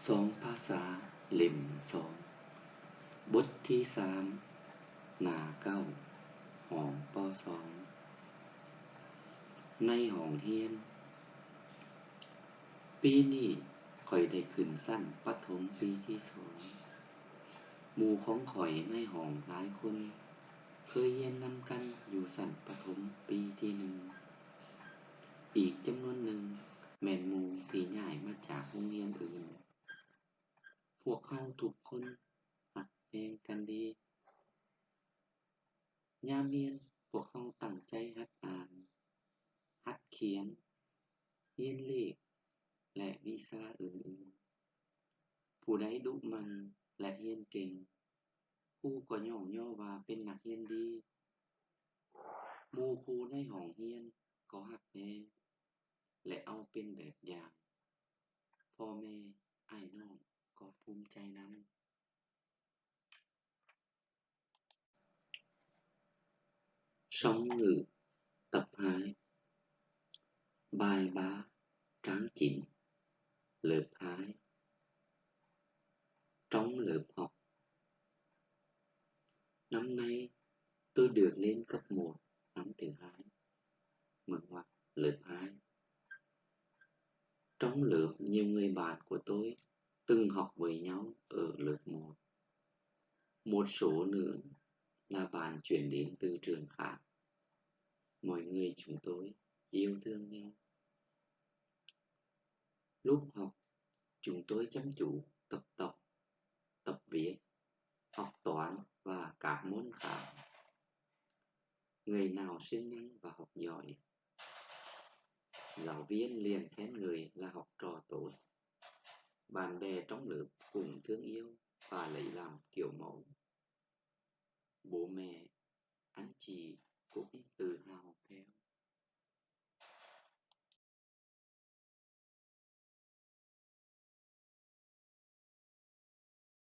ສອງພາສາ ເຫຼັ້ມສອງ ບົດທີສາມ ໜ້າເກົ້າ ຫ້ອງ ປ.ສອງ ໃນຫ້ອງຮຽນ. ປີນີ້ຂ້ອຍໄດ້ຂຶ້ນຊັ້ນປະຖົມປີທີສອງ. ໝູ່ຂອງຂ້ອຍໃນຫ້ອງຫຼາຍຄົນ ເຄີຍຮຽນນຳກັນຢູ່ຊັ້ນປະຖົມປີທີໜຶ່ງ. ອີກຈຳນວນໜຶ່ງແມ່ນໝູ່ທີ່ຍ້າຍມາຈາກໂຮງຮຽນອື່ນ. ພວກເຮົາທຸກຄົນຮັກແພງກັນດີ. ຍາມຮຽນ, ພວກເຮົາຕັ້ງໃຈຫັດອ່ານ, ຫັດຂຽນ, ຮຽນເລກ ແລະ ວິຊາອື່ນໆ. ຜູ້ໃດດຸໝັ່ນ ແລະ ຮຽນເກັ່ງ, ຄູກໍຍ້ອງຍໍວ່າເປັນນັກຮຽນດີ. ໝູ່ຄູ່ໃນຫ້ອງຮຽນກໍຮັກແພງ ແລະ ເອົາເປັນແບບຢ່າງ. ພໍ່ແມ່, ອ້າຍນ້ອງກໍພູມໃຈນຳ. Sống ngự tập hai. Bài bá tráng chỉnh lớp hai. Trong lớp học. Năm nay, tôi được lên cấp một năm thứ hai, mở ngoặc lớp hai. Trong lớp, nhiều người bạn của tôi từng học với nhau ở lớp một. Một số nữa là bạn chuyển đến từ trường khác. Mọi người chúng tôi yêu thương nhau. Lúc học, chúng tôi chăm chú tập đọc, tập viết, học toán và các môn khác. Người nào siêng năng và học giỏi, giáo viên liền khen người là học trò tốt. Bạn bè trong lớp cũng thương yêu và lấy làm kiểu mẫu. Bố mẹ, anh chị